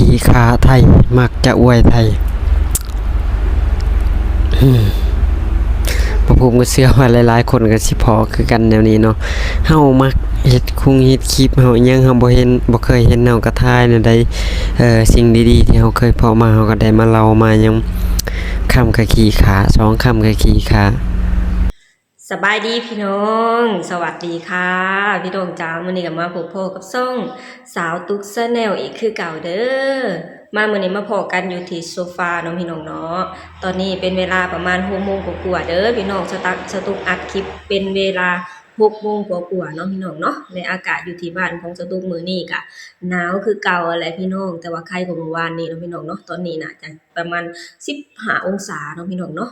ຂີ້ຂ້າໄທ ມັກຈະອວຍໄທ. ອືມ ພວກຜົມກໍເຊື່ອວ່າຫຼາຍໆຄົນກໍຊິພໍ້ຄືກັນແນວນີ້ເນາະ. ເຮົາມັກເຮັດຄົງເຮັດຄລິບ ເຮົາອີ່ຫຍັງເຮົາບໍ່ເຫັນ ບໍ່ເຄີຍເຫັນ ເຮົາກໍຖ່າຍແນວໃດ ເອີ ສິ່ງດີໆທີ່ເຮົາເຄີຍພໍ້ມາ ເຮົາກໍໄດ້ມາເລົ່າມາຫຍັງ. ຄຳກໍຂີ້ຂ້າ ສອງຄຳກໍຂີ້ຂ້າ. ສະບາຍດີພີ່ນ້ອງ ສະຫວັດດີຄ່ະພີ່ນ້ອງຈ້າ. ມື້ນີ້ກໍມາພົບພໍ້ກັບຊ່ອງສາວຕຸກ Channel ອີກຄືເກົ່າເດີ. ມາມື້ນີ້ມາພໍ້ກັນຢູ່ທີ່ໂຊຟາເນາະພີ່ນ້ອງເນາະ. ຕອນນີ້ເປັນເວລາປະມານຫົກໂມງກວ່າໆເດີພີ່ນ້ອງ. ສາວຕຸກ ສາວຕຸກອັດຄລິບເປັນເວລາຫົກໂມງກວ່າໆເນາະພີ່ນ້ອງເນາະ. ແລະ ອາກາດຢູ່ທີ່ບ້ານຂອງສາວຕຸກມື້ນີ້ກະໜາວຄືເກົ່າຫັ້ນແຫຼະພີ່ນ້ອງ, ແຕ່ວ່າໄຄກວ່າມື້ວານນີ້ເນາະພີ່ນ້ອງເນາະ. ຕອນນີ້ໜ້າຈະປະມານສິບຫ້າອົງສາເນາະພີ່ນ້ອງເນາະ.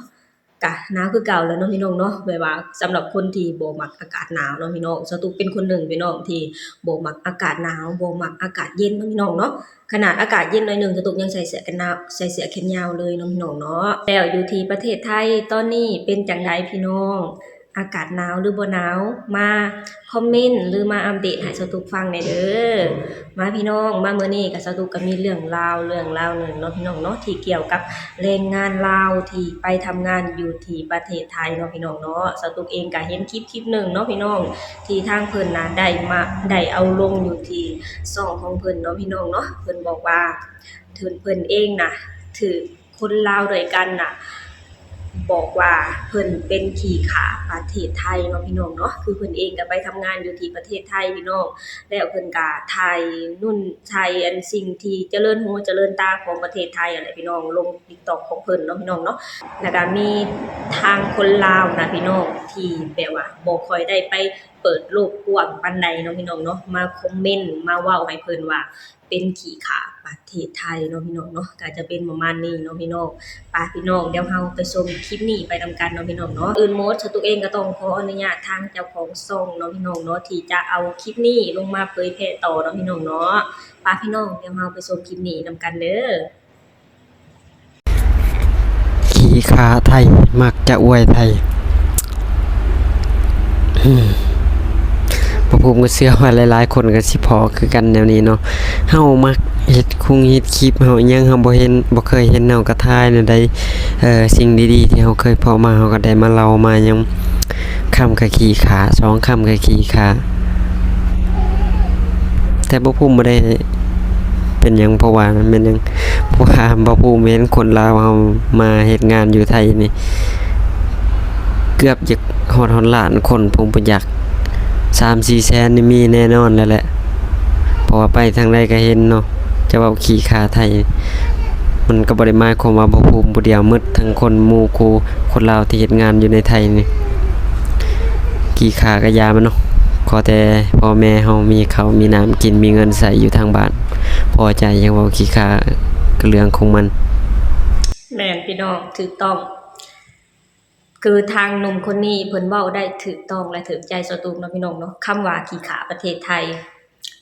ກະໜາວຄືເກົ່າແຫຼະເນາະພີ່ນ້ອງເນາະ. ແບບວ່າສຳລັບຄົນທີ່ບໍ່ມັກອາກາດໜາວເນາະພີ່ນ້ອງ, ສາວຕຸກເປັນຄົນໜຶ່ງພີ່ນ້ອງທີ່ບໍ່ມັກອາກາດໜາວ ບໍ່ມັກອາກາດເຢັນເນາະພີ່ນ້ອງເນາະ. ຂະໜາດອາກາດເຢັນໜ້ອຍໜຶ່ງ ສາວຕຸກຍັງໃສ່ເສື້ອກັນໜາວ ໃສ່ເສື້ອແຂນຍາວເລີຍເນາະພີ່ນ້ອງເນາະ. ແລ້ວຢູ່ທີ່ປະເທດໄທຕອນນີ້ເປັນຈັ່ງໃດພີ່ນ້ອງ? ອາກາດໜາວຫຼືບໍ່ໜາວ? ມາຄອມເມັນ ຫຼື ມາອັບເດດໃຫ້ສາວຕຸກຟັງແດ່ເດີ. ມາພີ່ນ້ອງ ມາມື້ນີ້ກໍສາວຕຸກກໍມີເລື່ອງລາວ ເລື່ອງລາວໜຶ່ງເນາະພີ່ນ້ອງເນາະ ທີ່ກ່ຽວກັບແຮງງານລາວທີ່ໄປທຳງານຢູ່ທີ່ປະເທດໄທເນາະພີ່ນ້ອງເນາະ. ສາວຕຸກເອງກໍເຫັນຄລິບຄລິບໜຶ່ງເນາະພີ່ນ້ອງ ທີ່ທາງເພິ່ນນະໄດ້ມາ ໄດ້ເອົາລົງຢູ່ທີ່ຊ່ອງຂອງເພິ່ນເນາະພີ່ນ້ອງເນາະ. ເພິ່ນບອກວ່າ ເພິ່ນ ເພິ່ນເອງນະຖືກ ຄົນລາວດ້ວຍກັນນະບອກວ່າເພິ່ນເປັນຂີ້ຂ້າປະເທດໄທເນາະພີ່ນ້ອງເນາະ. ຄືເພິ່ນເອງກໍໄປທຳງານຢູ່ທີ່ປະເທດໄທພີ່ນ້ອງ, ແລ້ວເພິ່ນກໍຖ່າຍນຸ່ນຖ່າຍອັນສິ່ງທີ່ຈະເລີນຫູຈະເລີນຕາຂອງປະເທດໄທຫັ້ນແຫຼະພີ່ນ້ອງ ລົງ TikTok ຂອງເພິ່ນເນາະພີ່ນ້ອງເນາະ. ແລ້ວກໍມີທາງຄົນລາວນະພີ່ນ້ອງ ທີ່ແບບວ່າບໍ່ຄ່ອຍໄດ້ໄປເປີດໂລກກວ້າງປານໃດເນາະພີ່ນ້ອງເນາະ ມາຄອມເມັນ ມາເວົ້າໃຫ້ເພິ່ນວ່າ ເປັນຂີ້ຂ້າປະເທດໄທເນາະພີ່ນ້ອງເນາະ. ກໍຈະເປັນປະມານນີ້ເນາະພີ່ນ້ອງ. ໄປພີ່ນ້ອງ ດຽວເຮົາໄປຊົມຄລິບນີ້ໄປນຳກັນເນາະພີ່ນ້ອງເນາະ. ອື່ນໝົດ ສາວຕຸກເອງກໍຕ້ອງຂໍອະນຸຍາດທາງເຈົ້າຂອງຊ່ອງເນາະພີ່ນ້ອງເນາະ ທີ່ຈະເອົາຄລິບນີ້ລົງມາເຜີຍແຜ່ຕໍ່ເນາະພີ່ນ້ອງເນາະ. ໄປພີ່ນ້ອງ ດຽວເຮົາໄປຊົມຄລິບນີ້ນຳກັນເດີ. ຂີ້ຂ້າໄທ ມັກຈະອວຍໄທ. ອືມ ພວກຜົມກໍເຊື່ອວ່າຫຼາຍໆຄົນກໍຊິພໍ້ຄືກັນແນວນີ້ເນາະ. ເຮົາມັກເຮັດຄົງເຮັດຄລິບ ເຮົາອີ່ຫຍັງເຮົາບໍ່ເຫັນ ບໍ່ເຄີຍເຫັນ ເຮົາກໍຖ່າຍແນວໃດ ເອີ ສິ່ງດີໆທີ່ເຮົາເຄີຍພໍ້ມາ ເຮົາກໍໄດ້ມາເລົ່າມາຫຍັງ. ຄຳກໍຂີ້ຂ້າ ສອງຄຳກໍຂີ້ຂ້າ. ແຕ່ບໍ່ພູມບໍ່ໄດ້ເປັນຫຍັງ ເພາະວ່າແມ່ນຫຍັງ ເພາະວ່າບໍ່ພູມເຫັນຄົນລາວເຮົາມາເຮັດງານຢູ່ໄທນີ້ ເກືອບຈະຮອດ ຮອດລ້ານຄົນ ຜົມບໍ່ຢາກ ສາມສີ່ແສນນີ້ມີແນ່ນອນແລ້ວແຫຼະ ເພາະວ່າໄປທາງໃດກໍເຫັນເນາະ. ຈະເວົ້າຂີ້ຂ້າໄທ ມັນກໍບໍ່ໄດ້ໝາຍຄວາມວ່າບໍ່ພູມຜູ້ດຽວ ໝົດທັງຄົນໝູ່ຄູ່ ຄົນລາວທີ່ເຮັດງານຢູ່ໃນໄທນີ້ ຂີ້ຂ້າກໍຢ່າມັນເນາະ. ຂໍແຕ່ພໍ່ແມ່ເຮົາມີເຂົ້າມີນ້ຳກິນ ມີເງິນໃຊ້ຢູ່ທາງບ້ານ ພໍໃຈ. ຍັງເວົ້າຂີ້ຂ້າກໍເລື່ອງຂອງມັນ. ແມ່ນພີ່ນ້ອງ ຖືກຕ້ອງ. ຄືທາງໜຸ່ມຄົນນີ້ເພິ່ນເວົ້າໄດ້ຖືກຕ້ອງ ແລະ ຖືກໃຈສາວຕຸກເນາະພີ່ນ້ອງເນາະ. ຄຳວ່າຂີ້ຂ້າປະເທດໄທ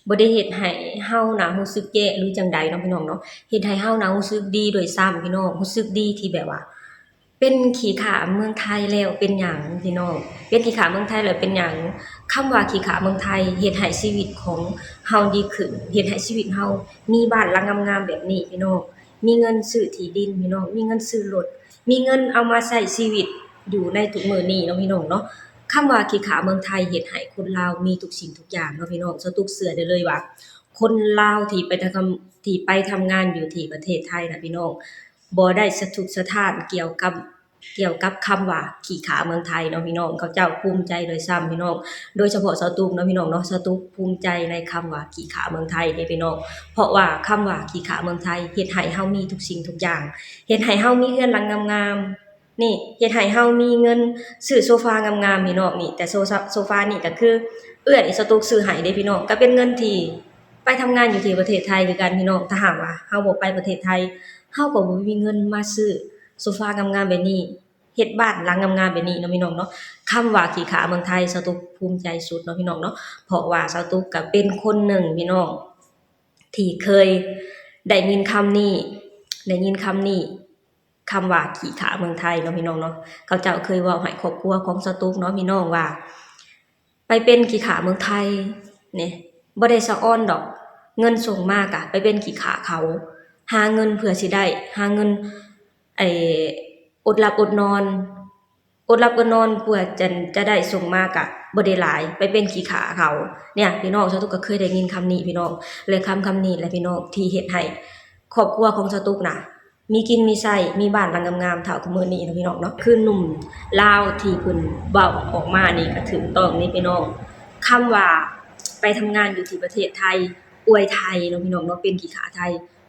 ບໍ່ໄດ້ເຮັດໃຫ້ເຮົານະຮູ້ສຶກແຍ່ ຫຼື ຈັ່ງໃດເນາະພີ່ນ້ອງເນາະ, ເຮັດໃຫ້ເຮົານະຮູ້ສຶກດີດ້ວຍຊ້ຳພີ່ນ້ອງ. ຮູ້ສຶກດີທີ່ແບບວ່າ ເປັນຂີ້ຂ້າເມືອງໄທແລ້ວເປັນຫຍັງພີ່ນ້ອງ? ເປັນຂີ້ຂ້າເມືອງໄທແລ້ວເປັນຫຍັງ? ຄຳວ່າຂີ້ຂ້າເມືອງໄທເຮັດໃຫ້ຊີວິດຂອງເຮົາດີຂຶ້ນ, ເຮັດໃຫ້ຊີວິດເຮົາມີບ້ານຫຼັງງາມໆແບບນີ້ພີ່ນ້ອງ, ມີເງິນຊື້ທີ່ດິນພີ່ນ້ອງ, ມີເງິນຊື້ລົດ, ມີເງິນເອົາມາໃຊ້ຊີວິດຢູ່ໃນທຸກມື້ນີ້ເນາະພີ່ນ້ອງເນາະ. ຄຳວ່າຂີ້ຂ້າເມືອງໄທເຮັດໃຫ້ຄົນລາວມີທຸກສິ່ງທຸກຢ່າງເນາະພີ່ນ້ອງ. ສາວຕຸກເຊື່ອໄດ້ເລີຍວ່າ ຄົນລາວທີ່ໄປທຳ ທີ່ໄປທຳງານຢູ່ທີ່ປະເທດໄທນະພີ່ນ້ອງ ບໍ່ໄດ້ສະທົກສະທ້ານກ່ຽວກັບ ກ່ຽວກັບຄຳວ່າຂີ້ຂ້າເມືອງໄທເນາະພີ່ນ້ອງ. ເຂົາເຈົ້າພູມໃຈດ້ວຍຊ້ຳພີ່ນ້ອງ, ໂດຍສະເພາະສາວຕຸກເນາະພີ່ນ້ອງເນາະ. ສາວຕຸກພູມໃຈໃນຄຳວ່າຂີ້ຂ້າເມືອງໄທເດ້ພີ່ນ້ອງ, ເພາະວ່າຄຳວ່າຂີ້ຂ້າເມືອງໄທເຮັດໃຫ້ເຮົາມີທຸກສິ່ງທຸກຢ່າງ, ເຮັດໃຫ້ເຮົາມີເຮືອນຫຼັງງາມໆ ນີ້ ເຮັດໃຫ້ເຮົາມີເງິນຊື້ໂຊຟາງາມໆພີ່ນ້ອງ. ນີ້ ແຕ່ໂຊ ໂຊຟານີ້ກໍຄືເອື້ອຍສາວຕຸກຊື້ໃຫ້ເດ້ພີ່ນ້ອງ, ກໍເປັນເງິນທີ່ໄປທຳງານຢູ່ທີ່ປະເທດໄທຄືກັນພີ່ນ້ອງ. ຖ້າຫາກວ່າເຮົາບໍ່ໄປປະເທດໄທ ເຮົາກໍບໍ່ມີເງິນມາຊື້ໂຊຟາງາມໆແບບນີ້, ເຮັດບ້ານຫຼັງງາມໆແບບນີ້ເນາະພີ່ນ້ອງເນາະ. ຄຳວ່າຂີ້ຂ້າເມືອງໄທ ສາວຕຸກພູມໃຈສຸດເນາະພີ່ນ້ອງເນາະ, ເພາະວ່າສາວຕຸກກໍເປັນຄົນໜຶ່ງພີ່ນ້ອງ ທີ່ເຄີຍໄດ້ຍິນຄຳນີ້ ໄດ້ຍິນຄຳນີ້ ຄຳວ່າຂີ້ຂ້າເມືອງໄທເນາະພີ່ນ້ອງເນາະ. ເຂົາເຈົ້າເຄີຍເວົ້າໃຫ້ຄອບຄົວຂອງສາວຕຸກເນາະພີ່ນ້ອງວ່າ ໄປເປັນຂີ້ຂ້າເມືອງໄທນີ້ ບໍ່ໄດ້ສະອອນດອກ, ເງິນສົ່ງມາກະໄປເປັນຂີ້ຂ້າເຂົາ. ຫາເງິນເພື່ອຊິໄດ້ ຫາເງິນ ໄອ້ ອົດຫຼັບອົດນອນ ອົດຫຼັບອົດນອນເພື່ອຈະ ຈະໄດ້ສົ່ງມາກະບໍ່ໄດ້ຫຼາຍ ໄປເປັນຂີ້ຂ້າເຂົາ. ເນີ້ຍ ພີ່ນ້ອງ ສາວຕຸກກໍເຄີຍໄດ້ຍິນຄຳນີ້ ພີ່ນ້ອງ ແລະ ຄຳ ຄຳນີ້ແຫຼະ ພີ່ນ້ອງ ທີ່ເຮັດໃຫ້ຄອບຄົວຂອງສາວຕຸກນະ ມີກິນມີໃຊ້ ມີບ້ານຫຼັງງາມໆ ເທົ່າທຸກມື້ນີ້ເນາະ ພີ່ນ້ອງເນາະ. ຄືໜຸ່ມລາວທີ່ເພິ່ນເວົ້າອອກມານີ້ກໍຖືກຕ້ອງນີ້ ພີ່ນ້ອງ. ຄຳວ່າໄປທຳງານຢູ່ທີ່ປະເທດໄທ ອວຍໄທເນາະ ພີ່ນ້ອງເນາະ ເປັນຂີ້ຂ້າໄທ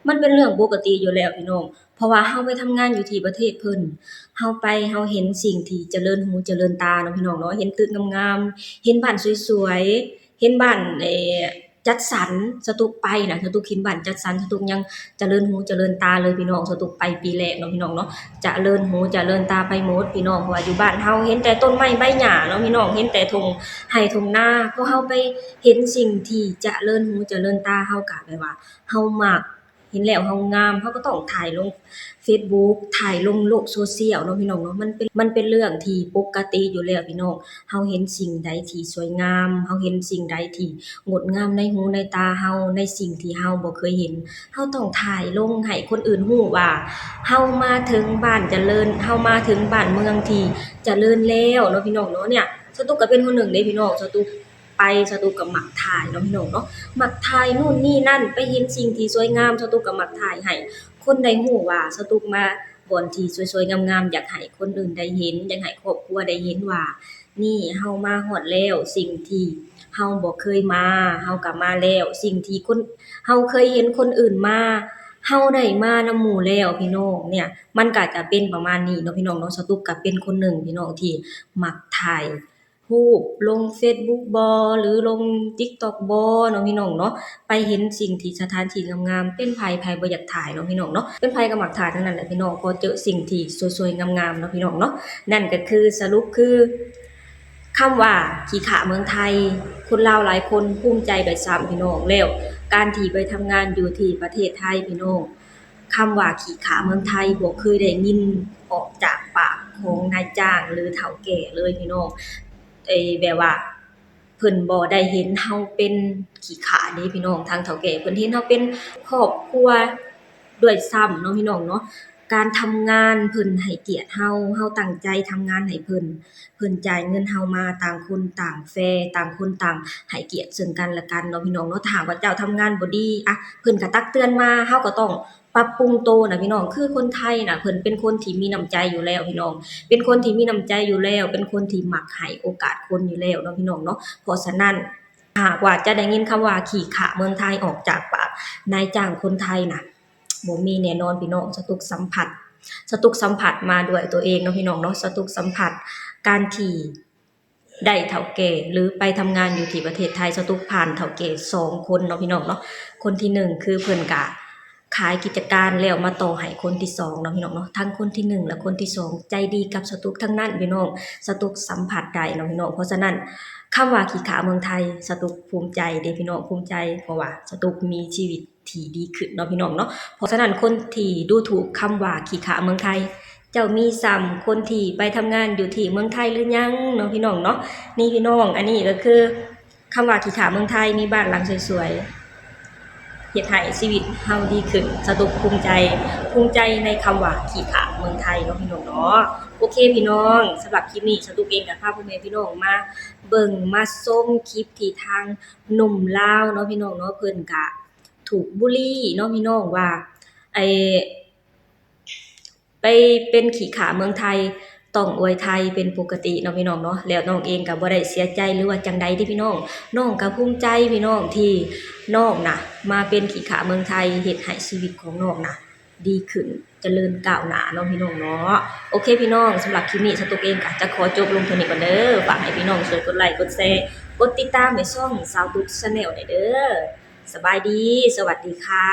ມັນເປັນເລື່ອງປົກກະຕິຢູ່ແລ້ວ ພີ່ນ້ອງ. ເພາະວ່າເຮົາໄປທຳງານຢູ່ທີ່ປະເທດເພິ່ນ ເຮົາໄປ ເຮົາເຫັນສິ່ງທີ່ຈະເລີນຫູຈະເລີນຕາເນາະ ພີ່ນ້ອງເນາະ. ເຫັນຕຶກງາມໆ ເຫັນບ້ານສວຍໆ ເຫັນບ້ານ ເອີ ຈັດສັນ. ສາວຕຸກໄປນະ ສາວຕຸກເຫັນບ້ານຈັດສັນ ສາວຕຸກຍັງຈະເລີນຫູຈະເລີນຕາເລີຍ ພີ່ນ້ອງ. ສາວຕຸກໄປປີແລກເນາະ ພີ່ນ້ອງເນາະ ຈະເລີນຫູຈະເລີນຕາໄປໝົດ ພີ່ນ້ອງ. ເພາະວ່າຢູ່ບ້ານເຮົາເຫັນແຕ່ຕົ້ນໄມ້ໃບຫຍ້າເນາະ ພີ່ນ້ອງ ເຫັນແຕ່ທົ່ງໄຮ່ທົ່ງນາ. ພໍເຮົາໄປເຫັນສິ່ງທີ່ຈະເລີນຫູຈະເລີນຕາ ເຮົາກະແບບວ່າເຮົາມັກ ເຫັນແລ້ວເຮົາງາມ ເຮົາກໍຕ້ອງຖ່າຍລົງເຟສບຸກ ຖ່າຍລົງໂລກໂຊຊຽວເນາະ ພີ່ນ້ອງເນາະ. ມັນເປັນ ມັນເປັນເລື່ອງທີ່ປົກກະຕິຢູ່ແລ້ວ ພີ່ນ້ອງ. ເຮົາເຫັນສິ່ງໃດທີ່ສວຍງາມ ເຮົາເຫັນສິ່ງໃດທີ່ງົດງາມໃນຫູໃນຕາເຮົາ ໃນສິ່ງທີ່ເຮົາບໍ່ເຄີຍເຫັນ ເຮົາຕ້ອງຖ່າຍລົງໃຫ້ຄົນອື່ນຮູ້ວ່າ ເຮົາມາເຖິງບ້ານຈະເລີນ ເຮົາມາເຖິງບ້ານເມືອງທີ່ຈະເລີນແລ້ວເນາະ ພີ່ນ້ອງເນາະ. ເນີ້ຍ ສາວຕຸກກໍເປັນຄົນໜຶ່ງເດ້ ພີ່ນ້ອງ. ສາວຕຸກ ໄປ ສາວຕຸກກໍມັກຖ່າຍເນາະ ພີ່ນ້ອງເນາະ ມັກຖ່າຍໂນ່ນນີ້ນັ້ນ ໄປເຫັນສິ່ງທີ່ສວຍງາມ ສາວຕຸກກໍມັກຖ່າຍໃຫ້ຄົນໄດ້ຮູ້ວ່າ ສາວຕຸກມາບ່ອນທີ່ສວຍໆງາມໆ ຢາກໃຫ້ຄົນອື່ນໄດ້ເຫັນ ຢາກໃຫ້ຄອບຄົວໄດ້ເຫັນວ່າ ນີ້ ເຮົາມາຮອດແລ້ວ ສິ່ງທີ່ເຮົາບໍ່ເຄີຍມາ ເຮົາກໍມາແລ້ວ ສິ່ງທີ່ຄົນ ເຮົາເຄີຍເຫັນຄົນອື່ນມາ ເຮົາໄດ້ມານຳໝູ່ແລ້ວ ພີ່ນ້ອງ. ເນີ້ຍ ມັນກໍຈະເປັນປະມານນີ້ເນາະ ພີ່ນ້ອງເນາະ. ສາວຕຸກກໍເປັນຄົນໜຶ່ງ ພີ່ນ້ອງ ທີ່ມັກຖ່າຍ ຮູບລົງເຟສບຸກບໍ ຫຼື ລົງຕິກຕັອກບໍເນາະ ພີ່ນ້ອງເນາະ. ໄປເຫັນສິ່ງທີ່ ສະຖານທີ່ງາມໆ ເປັນໃຜ ໃຜບໍ່ຢາກຖ່າຍເນາະ ພີ່ນ້ອງເນາະ. ເປັນໃຜກໍມັກຖ່າຍທັງນັ້ນແຫຼະ ພີ່ນ້ອງ ເພາະເຈີສິ່ງທີ່ສວຍໆງາມໆເນາະ ພີ່ນ້ອງເນາະ. ນັ້ນກໍຄື ສະຫຼຸບຄື ຄຳວ່າຂີ້ຂ້າເມືອງໄທ ຄົນລາວຫຼາຍຄົນພູມໃຈໄປຊ້ຳ ພີ່ນ້ອງ. ແລ້ວການທີ່ໄປທຳງານຢູ່ທີ່ປະເທດໄທ ພີ່ນ້ອງ ຄຳວ່າຂີ້ຂ້າເມືອງໄທ ບໍ່ເຄີຍໄດ້ຍິນອອກຈາກປາກຂອງນາຍຈ້າງ ຫຼື ເຖົ້າແກ່ເລີຍ ພີ່ນ້ອງ. ເອີ ແບບວ່າເພິ່ນບໍ່ໄດ້ເຫັນເຮົາເປັນຂີ້ຂ້າເດ້ ພີ່ນ້ອງ. ທາງເຖົ້າແກ່ເພິ່ນເຫັນເຮົາເປັນຄອບຄົວດ້ວຍຊ້ຳເນາະ ພີ່ນ້ອງເນາະ. ການທຳງານເພິ່ນໃຫ້ກຽດເຮົາ ເຮົາຕັ້ງໃຈທຳງານໃຫ້ເພິ່ນ ເພິ່ນຈ່າຍເງິນເຮົາມາ ຕ່າງຄົນຕ່າງແຟ ຕ່າງຄົນຕ່າງໃຫ້ກຽດເຊິ່ງກັນແລະກັນເນາະ ພີ່ນ້ອງເນາະ. ຖ້າຫາກວ່າເຈົ້າທຳງານບໍ່ດີ ອະ ເພິ່ນກໍຕັກເຕືອນມາ ເຮົາກໍຕ້ອງປັບປຸງໂຕນະ ພີ່ນ້ອງ. ຄືຄົນໄທນະ ເພິ່ນເປັນຄົນທີ່ມີນ້ຳໃຈຢູ່ແລ້ວ ພີ່ນ້ອງ ເປັນຄົນທີ່ມີນ້ຳໃຈຢູ່ແລ້ວ ເປັນຄົນທີ່ມັກໃຫ້ໂອກາດຄົນຢູ່ແລ້ວເນາະ ພີ່ນ້ອງເນາະ. ເພາະສະນັ້ນ ຫາກວ່າຈະໄດ້ຍິນຄຳວ່າຂີ້ຂ້າເມືອງໄທອອກຈາກປາກນາຍຈ້າງຄົນໄທນະ ບໍ່ມີແນ່ນອນ ພີ່ນ້ອງ. ສາວຕຸກສຳຜັດ ສາວຕຸກສຳຜັດມາດ້ວຍຕົວເອງເນາະ ພີ່ນ້ອງເນາະ. ສາວຕຸກສຳຜັດການທີ່ ໄດ້ເຖົ້າແກ່ ຫຼື ໄປທຳງານຢູ່ທີ່ປະເທດໄທ ສະຕຸກຜ່ານເຖົ້າແກ່ສອງຄົນເນາະ ພີ່ນ້ອງເນາະ. ຄົນທີໜຶ່ງ ຄືເພິ່ນກະຂາຍກິດຈະການແລ້ວມາຕໍ່ໃຫ້ຄົນທີສອງເນາະ ພີ່ນ້ອງເນາະ. ທັງຄົນທີໜຶ່ງ ແລະ ຄົນທີສອງ ໃຈດີກັບສະຕຸກທັງນັ້ນ ພີ່ນ້ອງ. ສະຕຸກສຳຜັດໄດ້ເນາະ ພີ່ນ້ອງ. ເພາະສະນັ້ນ ຄຳວ່າຂີ້ຂ້າເມືອງໄທ ສະຕຸກພູມໃຈເດ້ ພີ່ນ້ອງ ພູມໃຈ ເພາະວ່າສະຕຸກມີຊີວິດ ທີ່ດີຂຶ້ນເນາະ ພີ່ນ້ອງເນາະ. ເພາະສະນັ້ນ ຄົນທີ່ດູຖູກຄຳວ່າຂີ້ຂ້າເມືອງໄທ ເຈົ້າມີສ່ຳຄົນທີ່ໄປທຳງານຢູ່ທີ່ເມືອງໄທຫຼືຍັງເນາະ ພີ່ນ້ອງເນາະ. ນີ້ ພີ່ນ້ອງ ອັນນີ້ກໍຄືຄຳວ່າຂີ້ຂ້າເມືອງໄທ ມີບ້ານຫຼັງສວຍໆ ເຮັດໃຫ້ຊີວິດເຮົາດີຂຶ້ນ. ສະຕຸກພູມໃຈ ພູມໃຈໃນຄຳວ່າຂີ້ຂ້າເມືອງໄທເນາະ ພີ່ນ້ອງເນາະ. ໂອເຄ ພີ່ນ້ອງ ສຳລັບຄລິບນີ້ ສະຕຸກເອງກໍພາພໍ່ແມ່ພີ່ນ້ອງມາເບິ່ງມາຊົມຄລິບທີ່ທາງໜຸ່ມລາວເນາະ ພີ່ນ້ອງເນາະ ເພິ່ນກະ ຖືກບູລີເນາະ ພີ່ນ້ອງ ວ່າ ໄອ້ ໄປເປັນຂີ້ຂ້າເມືອງໄທ ຕ້ອງອວຍໄທເປັນປົກກະຕິເນາະ ພີ່ນ້ອງເນາະ. ແລ້ວນ້ອງເອງກໍບໍ່ໄດ້ເສຍໃຈ ຫຼືວ່າຈັ່ງໃດເດ້ ພີ່ນ້ອງ ນ້ອງກໍພູມໃຈ ພີ່ນ້ອງ ທີ່ນ້ອງນະມາເປັນຂີ້ຂ້າເມືອງໄທ ເຮັດໃຫ້ຊີວິດຂອງນ້ອງນະດີຂຶ້ນ ຈະເລີນກ້າວໜ້າເນາະ ພີ່ນ້ອງເນາະ. ໂອເຄ ພີ່ນ້ອງ ສຳລັບຄລິບນີ້ ສະຕຸກເອງກໍຈະຂໍຈົບລົງເທົ່ານີ້ກ່ອນເດີ. ຝາກໃຫ້ພີ່ນ້ອງຊ່ວຍກົດໄລ ກົດແຊ ກົດຕິດຕາມໃຫ້ຊ່ອງສາວຕຸກ Channel ແດ່ເດີ. ສະບາຍດີ ສະຫວັດດີຄ່ະ.